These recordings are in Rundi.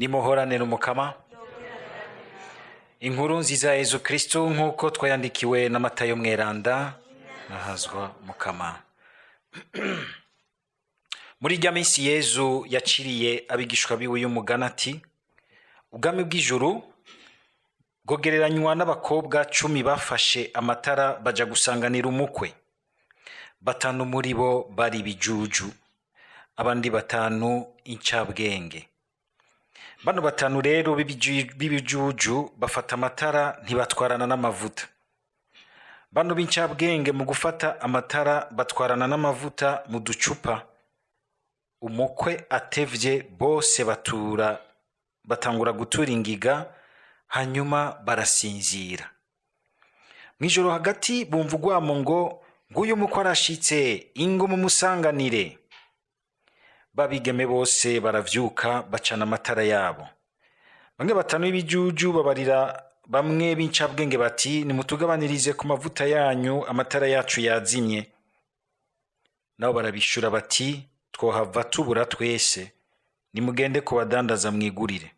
Nimuhoranire Umukama. Inkuru nziza ya Yezu Kristu nk'uko twayandikiwe na Matayo Mweranda. Nahazwa Mukama. Muri irya minsi Yezu yaciriye abigishwa biwe y'umugani ati: ubwami bw'ijuru bwogereranywa n'abakobwa 10 bafashe amatara baja gusanganira umukwe. 5 muri bo bari ibijuju, abandi 5 incabwenge. Bano 5 rero b'ibijuju bafata amatara ntibatwarana n'amavuta. Bano b'incabwenge mu gufata amatara batwarana n'amavuta mu ducupa. Umukwe atevye bose batangura gutura ingiga, hanyuma barasinzira. Mw'ijoro hagati bumva urwamo ngo: nguyu umukwe arashitse, ingo mumusanganire. Babigeme bose baravyuka bacana amatara yabo. Bamwe 5 b'ibijuju babarira bamwe b'incabwenge bati: nimutugabanirize ku mavuta yanyu, amatara yacu yazimye. Nabo barabishura bati: twohava tubura twese, nimugende kubadandaza mwigurire.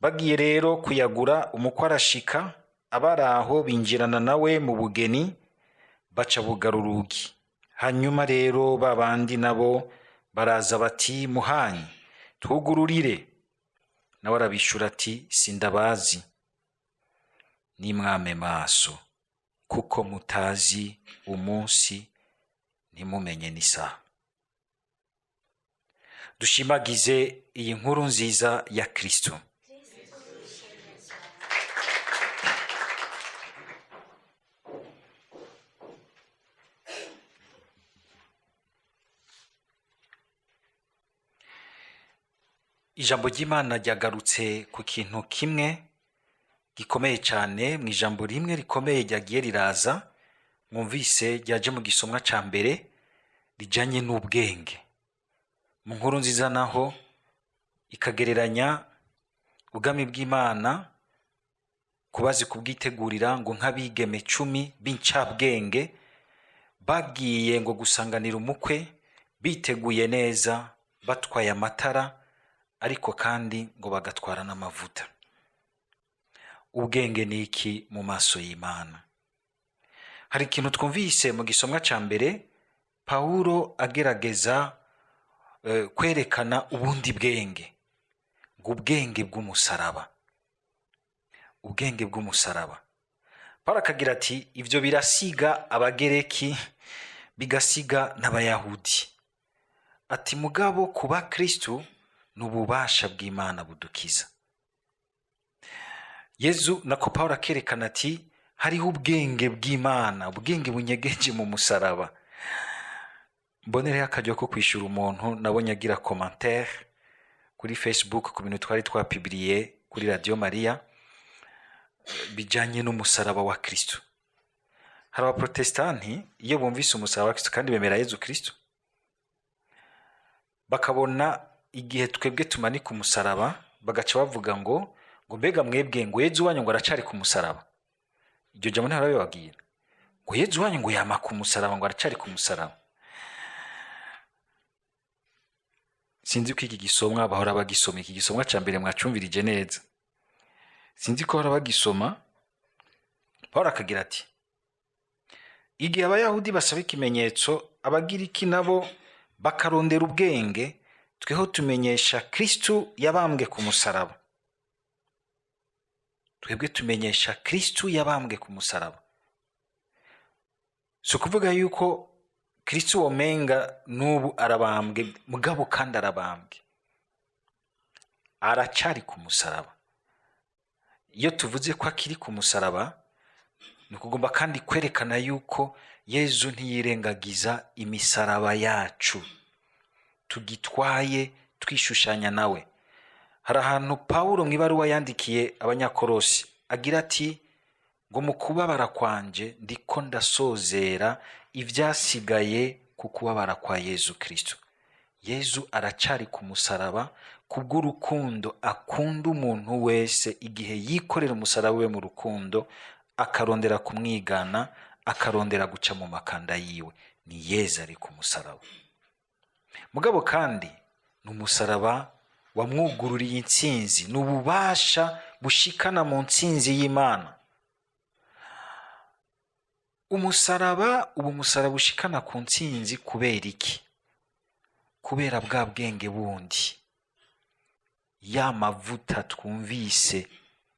Bagiye rero kuyagura, umukwe arashika, abari aho binjirana nawe mu bugeni, baca bugara urugi. Hanyuma rero babandi nabo baraza bati: muhanyi, twugururire. Nawe arabishura ati: sindabazi. Nimwame maso, kuko mutazi umunsi ntimumenye n'isaha. Dushimagize iyi nkuru nziza ya Kristo. Ijambo ry'Imana ryagarutse ku kintu kimwe gikomeye cyane, mu ijambo rimwe rikomeye ryagiye riraza, mwumvise ryaje mu gisomwa ca mbere rijanye n'ubwenge. Mu nkuru nziza naho ikagereranya ubwami bw'Imana kubazi kubwitegurira ngo nk'abigeme 10 b'incabwenge bagiye ngo gusanganira umukwe biteguye neza, batwaye amatara, ariko kandi ngo bagatwara n'amavuta. Ubwenge ni iki mu maso y'Imana? Hari ikintu twumvise mu gisomwa ca mbere, Pawulo agerageza kwerekana ubundi bwenge, ngo ubwenge bw'umusaraba. Ubwenge bw'umusaraba. Pawulo akagira ati ivyo birasiga abagereki bigasiga n'abayahudi. Ati mugabo kuba Kristo ni ububasha bw'Imana budukiza. Yezu nako Pawulo akerekana ati hariho ubwenge bw'Imana, ubwenge bunyegeje mu musaraba. Mbonereho akaryo ko kwishura umuntu nabonye agira commentaire kuri Facebook ku bintu twari twapubliye kuri Radio Maria bijanye n'umusaraba wa Kristo. Hari abaprotestanti iyo bumvise umusaraba wa Kristo kandi bemera Yezu Kristo, bakabona igihe twebwe tumanika umusaraba bagaca bavuga ngo mbega mwebwe ngo Yezu wanyu ngo aracari ku musaraba. Iryo jambo ntibarabibabwira, ngo Yezu wanyu ngo yama ku musaraba, ngo aracari ku musaraba. Sinzi ko iki gisomwa bahora bagisoma, iki gisomwa ca mbere mwacumvirije neza. Sinzi ko bahora bagisoma. Pawulo akagira ati igihe abayahudi basaba ikimenyetso, abagiriki nabo bakarondera ubwenge, tweho tumenyesha Kristo yabambwe ku musaraba. Twebwe tumenyesha Kristo yabambwe ku musaraba. Si ukuvuga yuko Kristo womenga n'ubu arabambwe, mugabo kandi arabambwe, aracari ku musaraba. Iyo tuvuze ko akiri ku musaraba, ni ukugomba kandi kwerekana yuko Yezu ntiyirengagiza imisaraba yacu tugitwaye twishushanya nawe. Hari ahantu Pawulo mu ibaruwa yandikiye abanyakorosi agira ati ngo mu kubabara kwanje ndiko ndasozera ivyasigaye ku kubabara kwa Yezu Kristo. Yezu aracari ku musaraba kubw'urukundo akunda umuntu wese, igihe yikorera umusaraba we mu rukundo, akarondera kumwigana, akarondera guca mu makanda yiwe. Ni Yezu ari ku musaraba. Mugabo kandi ni umusaraba Wamwugururiye intsinzi, ni ububasha bushikana mu ntsinzi y'Imana. Umusaraba uba umusaraba ushikana ku ntsinzi. Kubera iki? Kubera bwa bwenge bundi, ya mavuta twumvise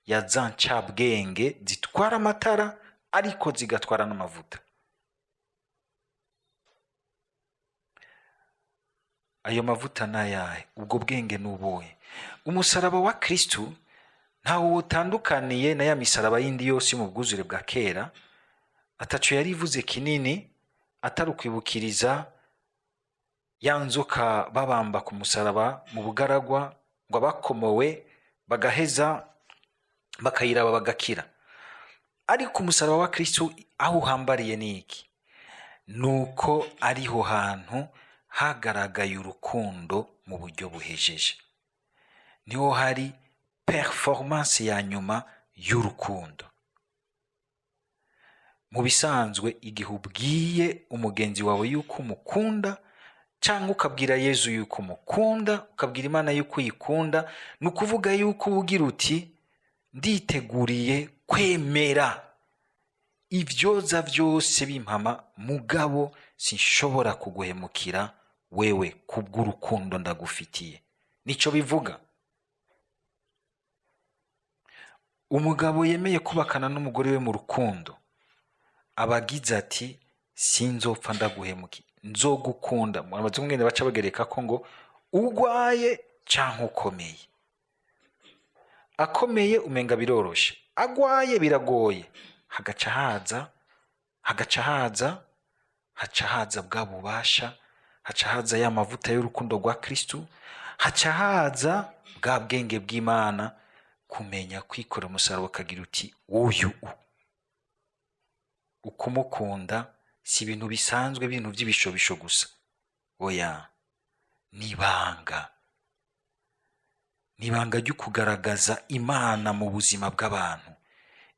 ya za ncabwenge zitwara amatara ariko zigatwara n'amavuta. Ayo mavuta ni ayahe? Ubwo bwenge ni ubuhe? Umusaraba wa Kristu ntawo wutandukaniye na ya misaraba yindi yose yo mu bwuzure bwa kera. Ataco yari ivuze kinini atari ukwibukiriza ya nzoka babamba ku musaraba mu bugaragwa, ngo abakomowe bagaheza bakayiraba bagakira. Ariko umusaraba wa Kristu aho uhambariye ni iki? Nuko ariho hantu hagaragaye urukundo mu buryo buhejeje, niho hari performance ya nyuma y'urukundo. Mu bisanzwe, igihe ubwiye umugenzi wawe yuko umukunda, cyangwa ukabwira Yezu yuko umukunda, ukabwira Imana yuko uyikunda, ni ukuvuga yuko uba ugira uti: nditeguriye kwemera ibyoza byose bimpama, mugabo sinshobora kuguhemukira wewe kubw'urukundo ndagufitiye. Nico bivuga. Umugabo yemeye kubakana n'umugore we mu rukundo aba agize ati: sinzopfa ndaguhemukiye, nzogukunda. Abazungu ngene baca bagereka ko ngo ugwaye canke ukomeye. Akomeye umenga biroroshe, agwaye biragoye. Hagaca haza, hagaca haza, haca haza bwa bubasha, haca haza ya mavuta y'urukundo rwa Kristu, haca haza bwa bwenge bw'Imana, kumenya kwikora umusaraba, ukagira uti: uyu ukumukunda si ibintu bisanzwe, ibintu by'ibishobisho gusa. Oya, nibanga, nibanga ryo kugaragaza Imana mu buzima bw'abantu.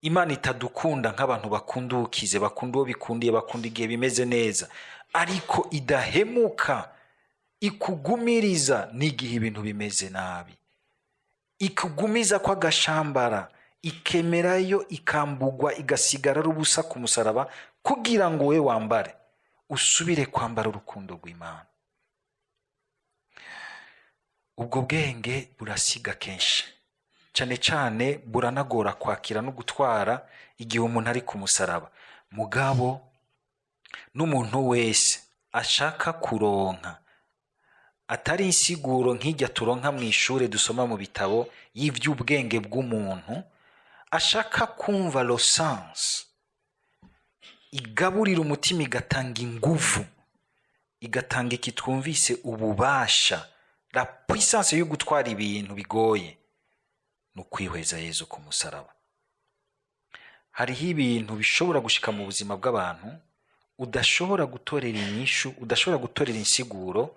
Imana itadukunda nk'abantu bakunda uwukize, bakunda uwo bikundiye, bakunda igihe bimeze neza, ariko idahemuka, ikugumiriza n'igihe ibintu bimeze nabi, ikugumiza ko agashambara, ikemerayo ikambugwa, igasigara ari ubusa ku musaraba, kugira ngo we wambare, usubire kwambara urukundo rw'Imana. Ubwo bwenge burasiga kenshi, cane cane buranagora kwakira no gutwara igihe umuntu ari ku musaraba. Mugabo n'umuntu wese ashaka kuronka atari insiguro nk'ijya turonka mu ishure dusoma mu bitabo y'ivy'ubwenge bw'umuntu, ashaka kumva le sens igaburira umutima, igatanga inguvu, igatanga iki twumvise, ububasha, la puissance yo gutwara ibintu bigoye, ni ukwihweza Yezu ku musaraba. Hariho ibintu bishobora gushika mu buzima bw'abantu udashobora gutorera inyishu, udashobora gutorera insiguro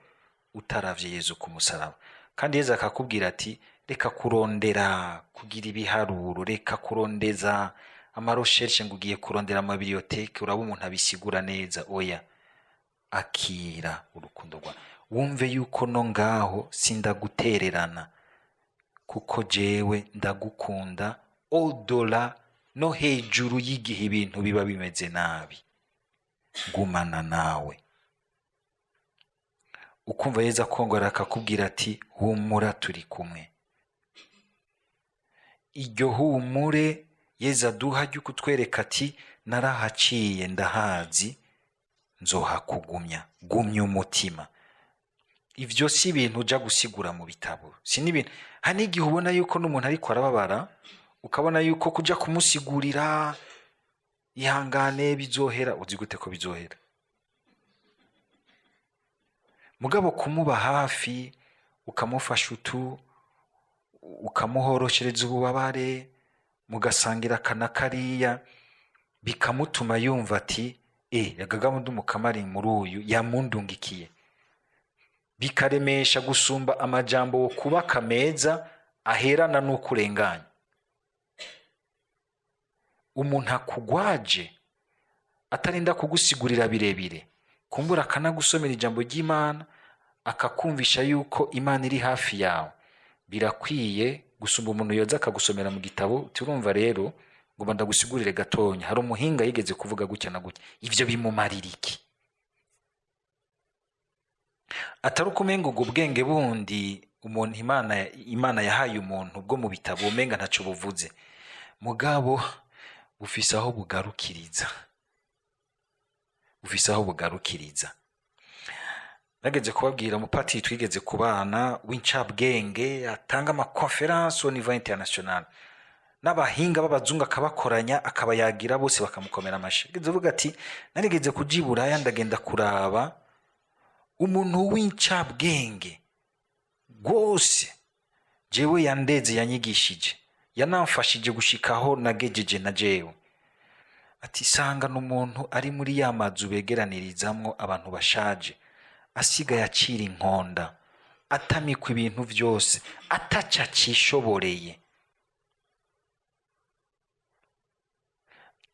utaravye Yezu ku musaraba. Kandi Yezu akakubwira ati: reka kurondera kugira ibiharuro, reka kurondeza ama recherches ngo ugiye kurondera ama bibliothèques uraba umuntu abisigura neza. Oya, akira urukundo rwa, wumve yuko no ngaho sindagutererana, kuko jewe ndagukunda au-delà, no hejuru y'igihe ibintu biba bimeze nabi, gumana nawe. Ukumva Yezu akongora akakubwira ati: humura, turi kumwe. Iryo humure Yezu aduha ryo kutwereka ati: narahaciye, ndahazi, nzohakugumya, gumya umutima. Ivyo si ibintu uja gusigura mu bitabo, si n'ibintu. Hari n'igihe ubona yuko n'umuntu ariko arababara, ukabona yuko kuja kumusigurira ihangane bizohera, uzi gute ko bizohera? Mugabo kumuba hafi, ukamufasha utu, ukamuhoroshereza ububabare, mugasangira aka na kariya, bikamutuma yumva ati: e yagaga ndi umukamari muri uyu yamundungikiye, bikaremesha gusumba amajambo wo kubaka meza aherana n'uko urenganya. Umuntu akugwaje atarinda kugusigurira birebire, kumbura akanagusomera ijambo ry'Imana, akakumvisha yuko Imana iri hafi yawe. Birakwiye gusumba umuntu yoza akagusomera mu gitabo uti: "Urumva rero, ngomba ndagusigurire gatonya, hari umuhinga yigeze kuvuga gutya na gutya." Ivyo bimumarira iki? Atari uko umenga ubwo bwenge bundi umuntu Imana yahaye umuntu bwo mu bitabo, umenga ntaco buvuze, mugabo bufise aho bugarukiriza, bufise aho bugarukiriza. Nageze kubabwira umupatiri twigeze kubana w'incabwenge, atanga ama conférences au niveau international, n'abahinga b'abazungu akabakoranya, akabayagira, bose bakamukomera amashi. Ageze uvuga ati: "Narigeze kuja i Buraya, ndagenda kuraba umuntu w'incabwenge rwose, jewe yandeze, yanyigishije, yanamfashije gushikaho nagejeje na jewe." Ati: "Sanga n'umuntu ari muri ya mazu begeranirizamwo abantu bashaje, asigaye acira inkonda, atamikwa ibintu vyose, ataca acishoboreye,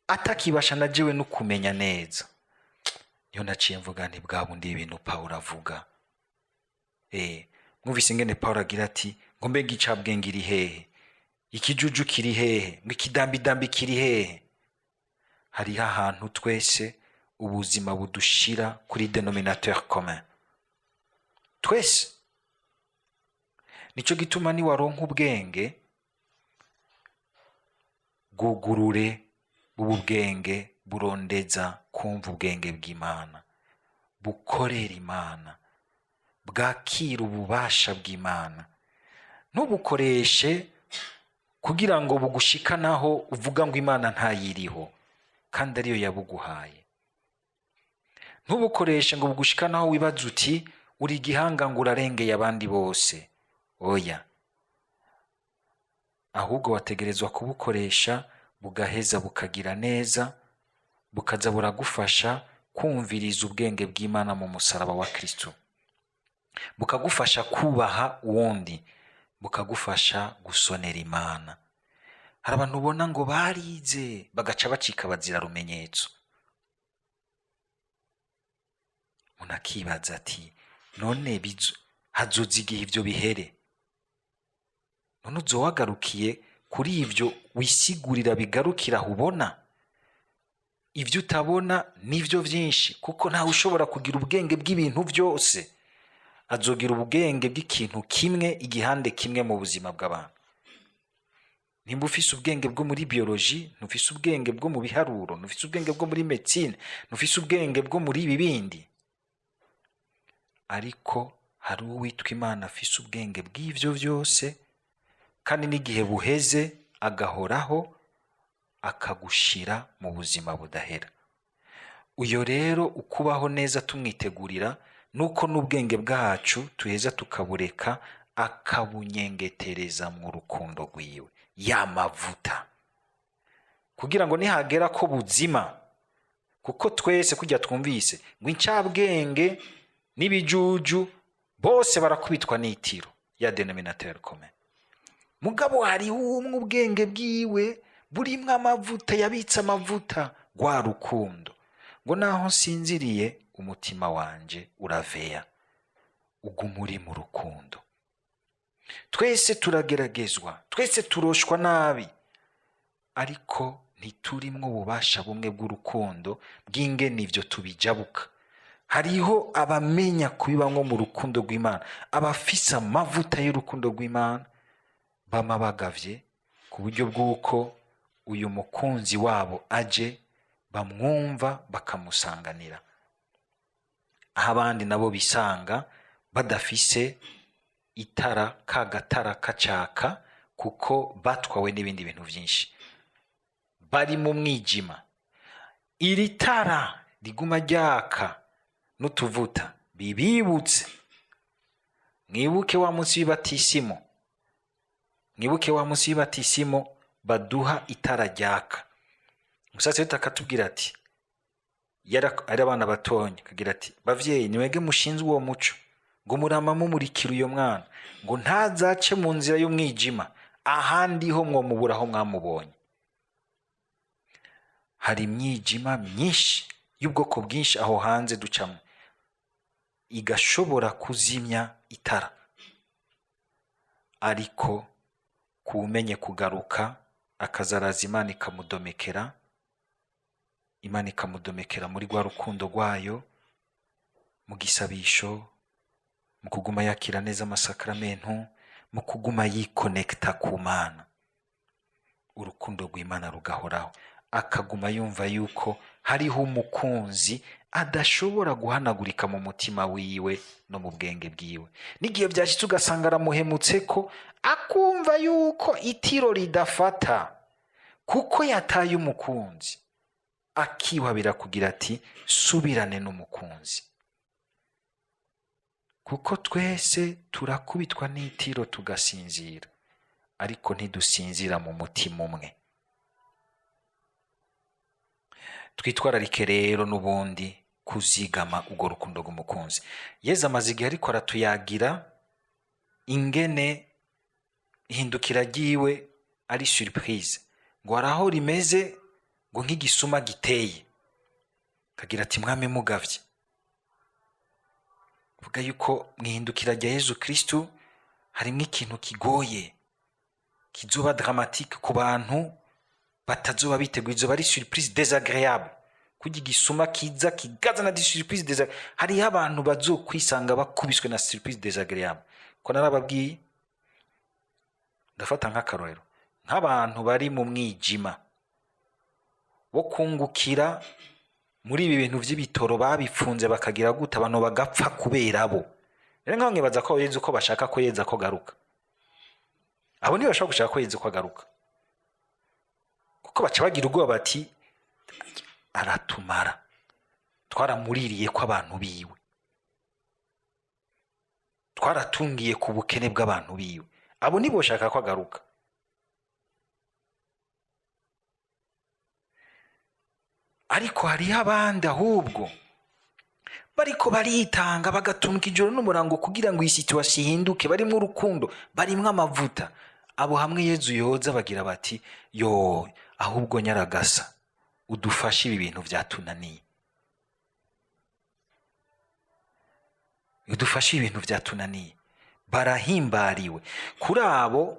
atakibasha na jewe no kumenya neza." Niyo naciye mvuga nti: "Bwa bundi ibintu Pawulo avuga." Mwumvise ingene Pawulo agira ati ngo: "Mbega icabwenge iri hehe? Ikijuju kiri hehe? Ngo ikidambidambi kiri hehe?" Hariho ahantu twese ubuzima budushira kuri dénominateur commun twese. Nico gituma niwaronka ubwenge, bwugurure, bubu bwenge burondeza kumva ubwenge bw'Imana, bukorera Imana, bwakira ububasha bw'Imana. Ntubukoreshe kugira ngo bugushikanaho uvuga ngo Imana ntayiriho kandi ariyo yabuguhaye. Ntubukoreshe ngo bugushikanaho wibaza uti uri igihanga, ngo urarengeye abandi bose. Oya, ahubwo wategerezwa kubukoresha, bugaheza bukagira neza, bukaza buragufasha kumviriza ubwenge bw'Imana mu musaraba wa Kristo, bukagufasha kubaha uwundi, bukagufasha gusonera Imana. Hari abantu ubona ngo barize, bagaca bacika bazira rumenyetso. Umuntu akibaza ati: "None hazoza igihe ivyo bihere? None uzowagarukiye kuri ivyo wisigurira bigarukira aho ubona? Ivyo utabona nivyo vyinshi, kuko ntawe ushobora kugira ubwenge bw'ibintu vyose. Azogira ubwenge bw'ikintu kimwe, igihande kimwe mu buzima bw'abantu. Nimba ufise ubwenge bwo muri biologie, ntufise ubwenge bwo mu biharuro, ntufise ubwenge bwo muri médecine, ntufise ubwenge bwo muri ibi bindi. Ariko hari uwitwa Imana afise ubwenge bw'ivyo vyose, kandi n'igihe buheze agahoraho, akagushira mu buzima budahera. Uyo rero ukubaho neza tumwitegurira, nuko n'ubwenge bwacu tuheza tukabureka, akabunyengetereza mu rukundo rwiwe, y'amavuta, kugira ngo nihagera ko buzima, kuko twese kujya twumvise ngo incabwenge n'ibijuju bose barakubitwa n'itiro ya dénominateur commun. Mugabo hariho umwe ubwenge bwiwe burimwo amavuta, yabitse amavuta, rwa rukundo, ngo naho nsinziriye umutima wanje uraveya, uguma uri mu rukundo. Twese turageragezwa, twese turoshwa nabi, ariko ntiturimwo ububasha bumwe bw'urukundo bw'ingene ivyo tubijabuka. Hariho abamenya kubibamwo mu rukundo rw'Imana, abafise amavuta y'urukundo rw'Imana, bama bagavye ku buryo bw'uko uyu mukunzi wabo aje bamwumva, bakamusanganira, aho abandi nabo bisanga badafise itara, ka gatara kacaka, kuko batwawe n'ibindi bintu vyinshi, bari mu mwijima. Iri tara riguma ryaka n'utuvuta bibibutse. Mwibuke wa munsi w'ibatisimo, mwibuke wa munsi w'ibatisimo baduha itara ryaka. Umusaseredoti akatubwira ati, yari ari abana batonya, akagira ati: "Bavyeyi, nimwebwe mushinzwe uwo muco, ngo murama mumurikira uyo mwana, ngo ntazace mu nzira y'umwijima, ahandi ho mwomubura aho mwamubonye." Hari imyijima myinshi y'ubwoko bwinshi aho hanze ducamo, igashobora kuzimya itara. Ariko kuwumenye kugaruka akazaraza, Imana ikamudomekera, Imana ikamudomekera muri rwa rukundo rwayo, mu gisabisho, mu kuguma yakira neza amasakramentu, mu kuguma yikonekita ku Mana, urukundo rw'Imana rugahoraho, akaguma yumva yuko hariho umukunzi adashobora guhanagurika mu mutima wiwe no mu bwenge bwiwe. N'igihe byashyitse ugasanga aramuhemutse ko, akumva yuko itiro ridafata kuko yataye umukunzi, akiwabira kugira ati: "Subirane n'umukunzi." Kuko twese turakubitwa n'itiro tugasinzira, ariko ntidusinzira mu mutima umwe. Twitwararike rero n'ubundi kuzigama urwo rukundo rw'umukunzi. Yezu amaze igihe ariko aratuyagira ingene ihindukira ryiwe ari surprise, ngo hari aho rimeze ngo nk'igisuma giteye, kagira ati: "Mwami mugavye." Vuga yuko mu ihindukira rya Yezu Kristu harimwo ikintu kigoye kizoba dramatique ku bantu batazoba biteguye. Izoba ari surprise désagréable, kurya igisuma kiza kigazana des surprise désagréable. Hariho abantu bazokwisanga bakubiswe na surprise désagréable. Ko narababwiye, ndafata nk'akarorero nk'abantu bari mu mwijima wo kungukira muri ibi bintu vy'ibitoro, babipfunze bakagira gute, abantu bagapfa kubera bo. Rero nkaho nkibaza ko Yezu ko bashaka ko Yezu ko garuka, abo ntibashobora gushaka ko Yezu ko agaruka, kuko baca bagira ubwoba bati: "Aratumara, twaramuririye ko abantu biwe, twaratungiye ku bukene bw'abantu biwe." Abo ntiboshaka ko agaruka. Ariko hariho abandi ahubwo bariko baritanga, bagatunga ijoro n'umurango kugira ngo iyi situation ihinduke, barimwo urukundo, barimwo amavuta. Abo hamwe Yezu yoza, bagira bati: "Yo, ahubwo nyaragasa udufashe, ibi bintu vyatunaniye, udufashe, ibintu vyatunaniye." Barahimbariwe. Kuri abo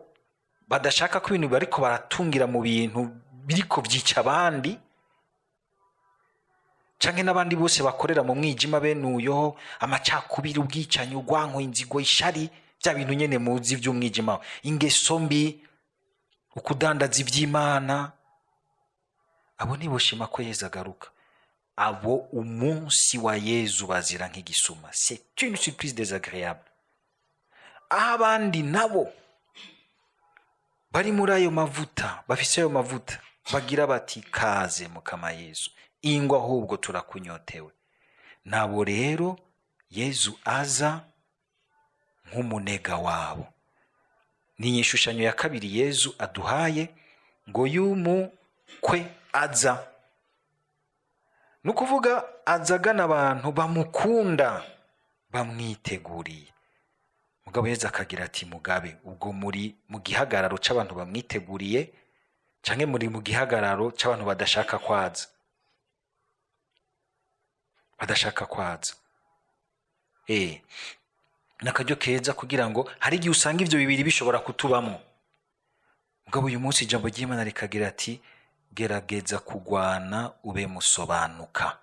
badashaka ko ibintu bariko baratungira mu bintu biriko vyica abandi, canke n'abandi bose bakorera mu mwijima bene uyo, amacakubiri, ubwicanyi, urwanko, inzigo, ishari, bya bintu nyene muzi vy'umwijima, ingeso mbi, ukudandaza ivy'Imana, abo ntiboshima ko Yezu agaruka. Abo umunsi wa Yezu bazira nk'igisuma, c'est une surprise désagréable. Aho abandi nabo bari muri ayo mavuta, bafise ayo mavuta, bagira bati: "Kaze Mukama Yezu, ingwa ahubwo turakunyotewe." Nabo rero Yezu aza nk'umunega wabo. Ni ishushanyo ya kabiri Yezu aduhaye ngo y'umukwe aza, ni ukuvuga aza agana abantu bamukunda, bamwiteguriye. Mugabo Yezu akagira ati: "Mugabe ubwo muri mu gihagararo c'abantu bamwiteguriye, canke muri mu gihagararo c'abantu badashaka kwaza, badashaka kwaza?" Ni akaryo keza kugira ngo hari igihe usanga ivyo bibiri bishobora kutubamwo. Mugabo uyu munsi ijambo ry'Imana rikagira ati: "Gerageza kugwana, ube musobanuka."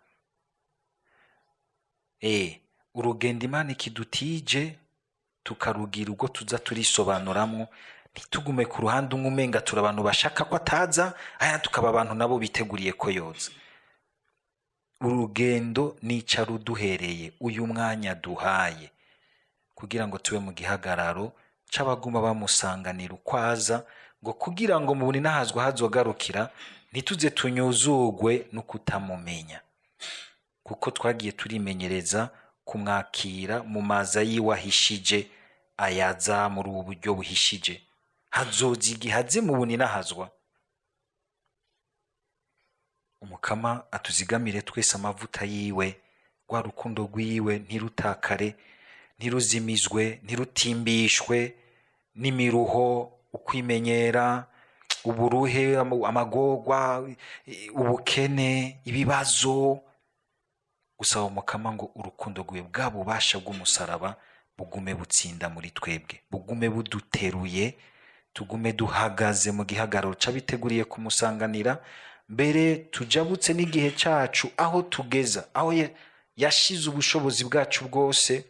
Urugendo Imana ikidutije tukarugira ubwo tuza turisobanuramwo, ntitugume ku ruhande umwe umenga turi abantu bashaka ko ataza, aya tukaba abantu nabo biteguriye ko yoza. Urugendo nica ruduhereye uyu mwanya duhaye kugira ngo tube mu gihagararo c'abaguma bamusanganira uko aza, ngo kugira ngo mu buninahazwa hazogarukira ntituze tunyuzugwe no kutamumenya, kuko twagiye turimenyereza kumwakira mu maza yiwe ahishije, ayaza muri ubu buryo buhishije. Hazoza igihe aze mu buninahazwa. Umukama atuzigamire twese amavuta yiwe, rwa rukundo rwiwe ntirutakare, ntiruzimizwe, ntirutimbishwe n'imiruho, ukwimenyera, uburuhe, amagorwa, ubukene, ibibazo. Gusaba Umukama ngo urukundo rwiwe, bwa bubasha bw'umusaraba Bugume butsinda muri twebwe, bugume buduteruye, tugume duhagaze mu gihagararo c'abiteguriye kumusanganira. Mbere tujabutse n'igihe cacu aho tugeza, aho yashize ubushobozi bwacu bwose,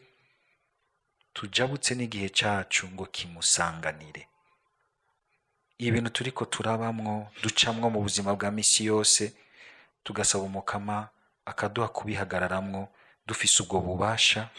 tujabutse n'igihe cacu ngo kimusanganire. Ibintu turiko turabamwo, ducamwo mu buzima bwa misi yose, tugasaba Umukama akaduha kubihagararamwo dufise ubwo bubasha.